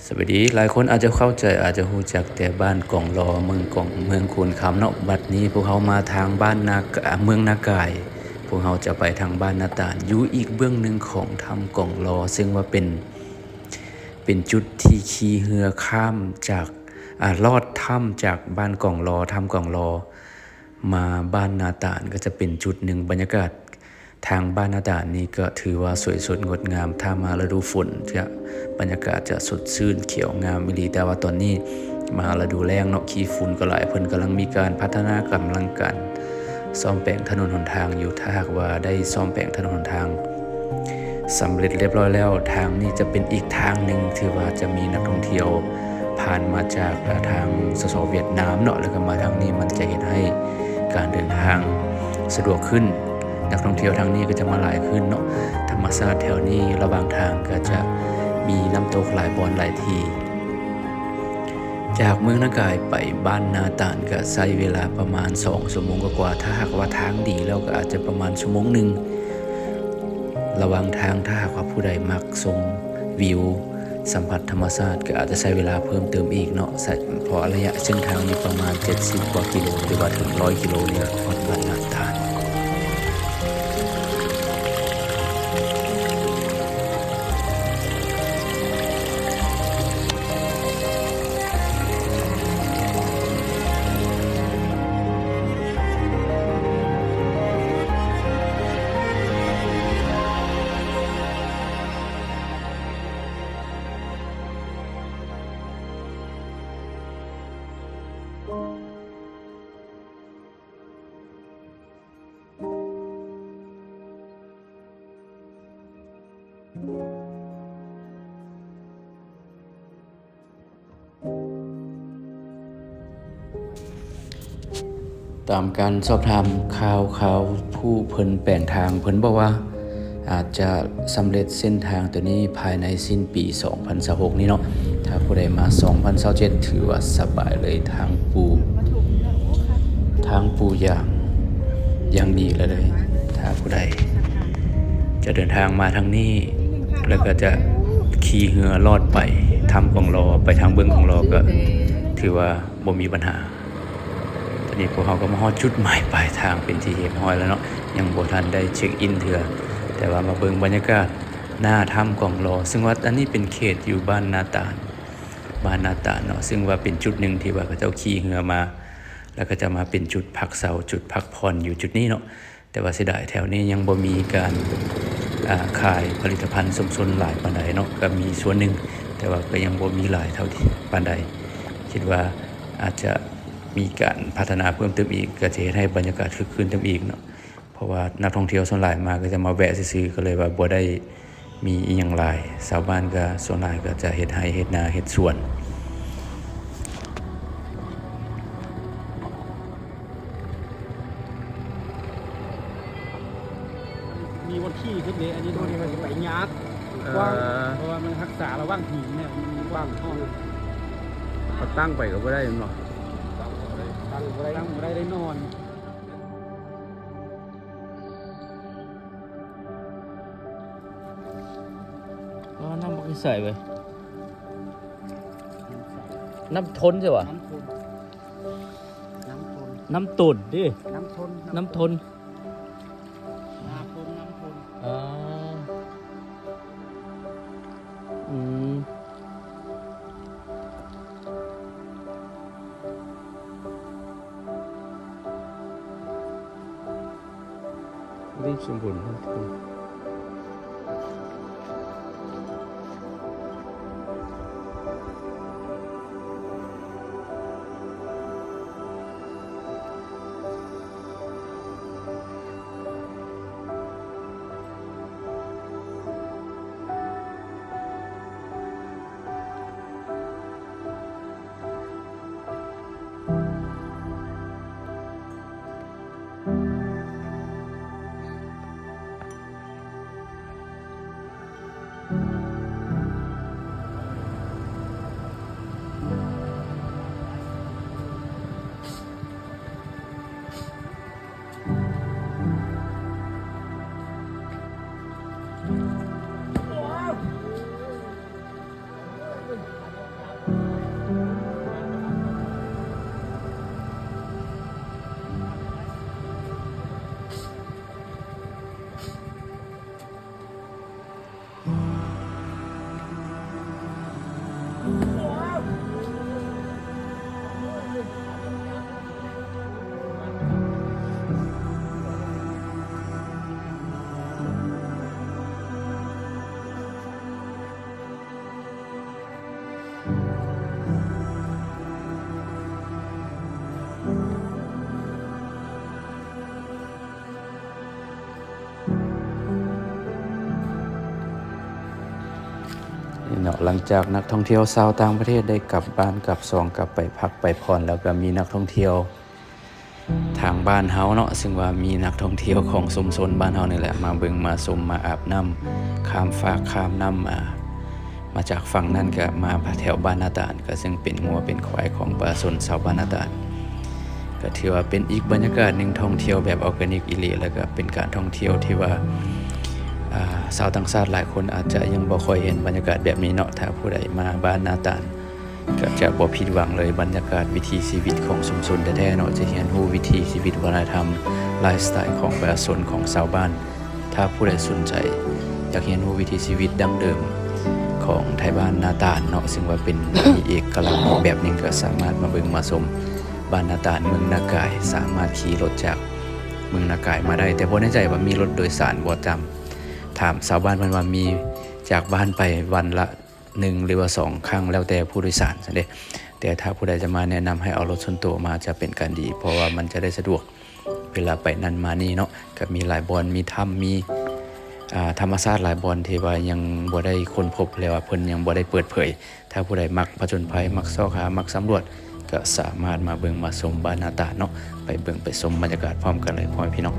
ສະບາຍດີ, ຫຼາຍຄົນອາດຈະເຂົ້າໃຈ, ອາດຈະຮູ້ຈັກແຕ່ບ້ານກອງລໍ ເມືອງກອງ ເມືອງຄູນຄຳເນາະ. ບັດນີ້ພວກເຮົາມາທາງບ້ານນາກາ ເມືອງນາກາຍ, ພວກເຮົາຈະໄປທາງບ້ານນາຕານ, ຢູ່ອີກເບື້ອງໜຶ່ງຂອງຖ້ຳກອງລໍ, ເຊິ່ງວ່າເປັນ ເປັນຈຸດທີ່ຂີ່ເຮືອຂ້າມຈາກ ອາ ລອດຖ້ຳຈາກບ້ານກອງລໍ, ຖ້ຳກອງລໍ ມາບ້ານນາຕານ ກໍຈະເປັນຈຸດໜຶ່ງ. ບັນຍາກາດ ທາງບ້ານນາຕານນີ້ກໍຖືວ່າສວຍສົດງົດງາມ, ຖ້າມາລະດູຝົນຈະ ບັນຍາກາດຈະສົດຊື່ນຂຽວງາມອີ່ຫຼີ, ແຕ່ວ່າຕອນນີ້ມາລະດູແລ້ງເນາະ, ຂີ້ຝຸ່ນກໍຫຼາຍ. ເພິ່ນກຳລັງມີການພັດທະນາກຳລັງການສ້ອມແປງຖະໜົນຫົນທາງຢູ່. ຖ້າຫາກວ່າໄດ້ສ້ອມແປງຖະໜົນຫົນທາງສຳເລັດລຽບຮ້ອຍແລ້ວ, ທາງນີ້ຈະເປັນອີກທາງໜຶ່ງ ຖືວ່າຈະມີນັກທ່ອງທ່ຽວຜ່ານມາຈາກ ອາ ທາງ ສສ ຫວຽດນາມເນາະ, ແລ້ວກໍມາທາງນີ້ ມັນຈະເຮັດໃຫ້ການເດີນທາງສະດວກຂຶ້ນ. ນັກທ່ອງທ່ຽວທາງນີ້ກໍຈະມາຫຼາຍຂຶ້ນເນາະ. ທຳມະຊາດແຖວນີ້ລະຫວ່າງທາງກໍຈະມີນ້ຳຕົກຫຼາຍບ່ອນຫຼາຍທີ່. ຈາກເມືອງນາກາຍໄປບ້ານນາຕານກໍໃຊ້ເວລາປະມານສອງຊົ່ວໂມງກວ່າໆ, ຖ້າຫາກວ່າທາງດີແລ້ວກໍອາດຈະປະມານຊົ່ວໂມງໜຶ່ງ. ລະຫວ່າງທາງ ຖ້າຫາກວ່າຜູ້ໃດມັກຊົມວິວ ສຳຜັດທຳມະຊາດ ກໍອາດຈະໃຊ້ເວລາເພີ່ມເຕີມອີກເນາະ, ໃຊ້ ເພາະໄລຍະເສັ້ນທາງນີ້ປະມານເຈັດສິບກວ່າກິໂລ ຫຼືວ່າເຖິງຮ້ອຍກິໂລນີ້ແຫຼະ ຮອດບ້ານນາຕານ. ຕາມການສອບຖາມຂ່າວ ຂ່າວຜູ້ເພິ່ນແປງທາງ, ເພິ່ນບອກວ່າອາດຈະສຳເລັດເສັ້ນທາງໂຕນີ້ພາຍໃນສິ້ນປີສອງພັນຊາວຫົກນີ້ເນາະ. ຖ້າຜູ້ໃດມາສອງພັນຊາວເຈັດ ຖືວ່າສະບາຍເລີຍ, ທາງປູ ທາງປູຢ່າງ ຢ່າງດີເລີຍ. ຖ້າຜູ້ໃດຈະເດີນທາງມາທາງນີ້ ແລ້ວກໍຈະຂີ່ເຮືອລອດໄປຖ້ຳກອງລໍ ໄປທາງເບື້ອງກອງລໍ ກໍຖືວ່າບໍ່ມີບັນຫາ. ຕອນນີ້ພວກເຮົາກໍມາຮອດຈຸດໝາຍປາຍທາງເປັນທີ່ຮຽບຮ້ອຍແລ້ວເນາະ, ຍັງບໍ່ທັນໄດ້ເຊັກອິນເທື່ອ, ແຕ່ວ່າມາເບິ່ງບັນຍາກາດໜ້າຖ້ຳກອງລໍ, ເຊິ່ງວ່າອັນນີ້ເປັນເຂດຢູ່ບ້ານນາຕານ, ບ້ານນາຕານເນາະ, ເຊິ່ງວ່າເປັນຈຸດໜຶ່ງທີ່ວ່າເຂົາເຈົ້າຂີ່ເຮືອມາ ແລ້ວເຂົາເຈົ້າມາເປັນຈຸດພັກເຊົາ ຈຸດພັກຜ່ອນຢູ່ຈຸດນີ້ເນາະ. ແຕ່ວ່າເສຍດາຍແຖວນີ້ຍັງບໍ່ມີການ ອາ ຂາຍຜະລິດຕະພັນຊຸມຊົນຫຼາຍປານໃດເນາະ, ກໍມີສ່ວນໜຶ່ງ ແຕ່ວ່າກໍຍັງບໍ່ມີຫຼາຍເທົ່າທີ່ ປານໃດ. ຄິດວ່າອາດຈະມີການພັດທະນາເພີ່ມເຕີມອີກ ກໍຈະເຮັດໃຫ້ບັນຍາກາດຄຶກຄື້ນເຕີມອີກເນາະ, ເພາະວ່ານັກທ່ອງທ່ຽວສ່ວນຫຼາຍມາກໍຈະມາແວະຊື່ໆ ກໍເລີຍວ່າບໍ່ໄດ້ ມີອີ່ຫຍັງຫຼາຍ, ຊາວບ້ານກໍສ່ວນຫຼາຍກໍຈະເຮັດໄຮ່ເຮັດນາເຮັດສວນ. ມີບ່ອນຂີ່ຂຶ້ນເດ້, ອັນນີ້ໂຕນີ້ມັນຊິໄປຍາກ ເອີ ກວ້າງ, ເພາະວ່າມັນຮັກສາລະຫວ່າງຫີນເນຍ, ມັນກວ້າງ. ເຂົາຕັ້ງໄປກໍບໍ່ໄດ້ແມ່ນບໍ່? ຕັ້ງບໍ່ໄດ້, ຕັ້ງບໍ່ໄດ້, ຕັ້ງບໍ່ໄດ້ ໄດ້ນອນ. ອໍ ນ້ຳບໍ່ຄືໃສເວີຍ, ນ້ຳທົນໃຊ່ຫວາ? ນ້ຳທົນ, ນ້ຳທົນ, ນ້ຳຕົນເດ້, ນ້ຳທົນ, ນ້ຳທົນ, ນ້ຳທົນ, ນ້ຳທົນ. ອໍ ອືມ. ອຸດົມສົມບູນ. ນີ້ເນາະ ຫຼັງຈາກນັກທ່ອງທ່ຽວຊາວຕ່າງປະເທດໄດ້ກັບບ້ານກັບຊ່ອງ ກັບໄປພັກໄປຜ່ອນແລ້ວ ກໍມີນັກທ່ອງທ່ຽວທາງບ້ານເຮົາເນາະ ຊຶ່ງວ່າມີນັກທ່ອງທ່ຽວຂອງຊຸມຊົນບ້ານເຮົານີ້ແຫຼະ ມາເບິ່ງມາຊົມ ມາອາບນ້ຳ ຂ້າມຟາກຂ້າມນ້ຳ ອາ ມາຈາກຝັ່ງນັ້ນກໍມາແຖວບ້ານນາຕານ ກໍຊຶ່ງເປັນງົວເປັນຄວາຍຂອງປະຊາຊົນຊາວບ້ານນາຕານ. ກໍຖືວ່າເປັນອີກບັນຍາກາດໜຶ່ງ ທ່ອງທ່ຽວແບບອໍແກນິກອີ່ຫຼີ ແລ້ວກໍເປັນການທ່ອງທ່ຽວທີ່ວ່າ ອາ ຊາວຕ່າງຊາດຫຼາຍຄົນອາດຈະຍັງບໍ່ຄ່ອຍເຫັນບັນຍາກາດແບບນີ້ເນາະ. ຖ້າຜູ້ໃດມາບ້ານນາຕານ ກໍຈະບໍ່ຜິດຫວັງເລີຍ ບັນຍາກາດວິຖີຊີວິດຂອງຊຸມຊົນແທ້ໆເນາະ ຈະຮຽນຮູ້ວິຖີຊີວິດ ວັດທະນະທຳ ໄລຟ໌ສະໄຕລ໌ຂອງປະຊາຊົນຂອງຊາວບ້ານ. ຖ້າຜູ້ໃດສົນໃຈຢາກຮຽນຮູ້ວິຖີຊີວິດດັ້ງເດີມຂອງໄທບ້ານນາຕານເນາະ ຊຶ່ງວ່າເປັນມີເອກະລັກແບບໜຶ່ງ ກໍສາມາດມາເບິ່ງມາຊົມບ້ານນາຕານ ເມືອງນາກາຍ ສາມາດຂີ່ລົດຈາກເມືອງນາກາຍມາໄດ້ ແຕ່ບໍ່ແນ່ໃຈວ່າມີລົດໂດຍສານບໍ່ ຈຳ ຖາມຊາວບ້ານເພິ່ນວ່າມີຈາກບ້ານໄປວັນລະ ໜຶ່ງ ຫຼືວ່າ ສອງ ຄັ້ງ ແລ້ວແຕ່ຜູ້ໂດຍສານຊັ້ນເດ. ແຕ່ຖ້າຜູ້ໃດຈະມາແນະນຳໃຫ້ເອົາລົດສ່ວນໂຕມາຈະເປັນການດີ ເພາະວ່າມັນຈະໄດ້ສະດວກເວລາໄປນັ້ນມານີ້ເນາະ. ກໍມີຫຼາຍບ່ອນ ມີຖ້ຳ ມີ ອາ ທຳມະຊາດຫຼາຍບ່ອນທີ່ວ່າຍັງບໍ່ໄດ້ຄົ້ນພົບ ແລະວ່າເພິ່ນຍັງບໍ່ໄດ້ເປີດເຜີຍ. ຖ້າຜູ້ໃດມັກຜະຈົນໄພ ມັກຊອກຫາ ມັກສຳຫຼວດ ກໍສາມາດມາເບິ່ງມາຊົມບ້ານນາຕານເນາະ. ໄປເບິ່ງໄປຊົມບັນຍາກາດພ້ອມກັນເລີຍ ພໍ່ແມ່ພີ່ນ້ອງ.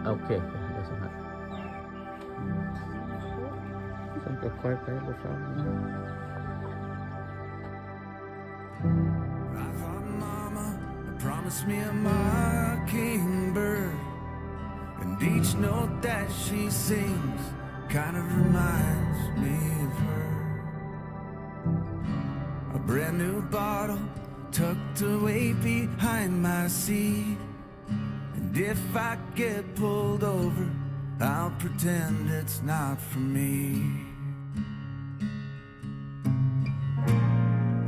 ໂອເຄ ດຽວສັມພາດ. ຊັ້ນກໍຄ່ອຍໄປ ບໍ່ຟ້າວ. I thought mama promised me a mockingbird, and each note that she sings kind of reminds me of her. A brand new bottle tucked away behind my seat. And if I get pulled over, I'll pretend it's not for me.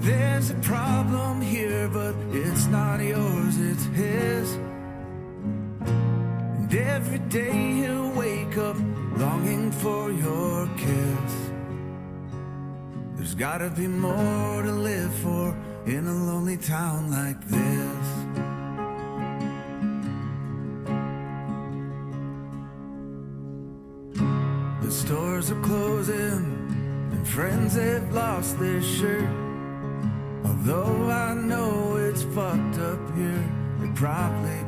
There's a problem here, but it's not yours, it's his. And every day he'll wake up longing for your kiss. There's gotta be more to live for in a lonely town like this. The stores are closing and friends, they've lost their shirt. Although I know it's fucked up here, it probably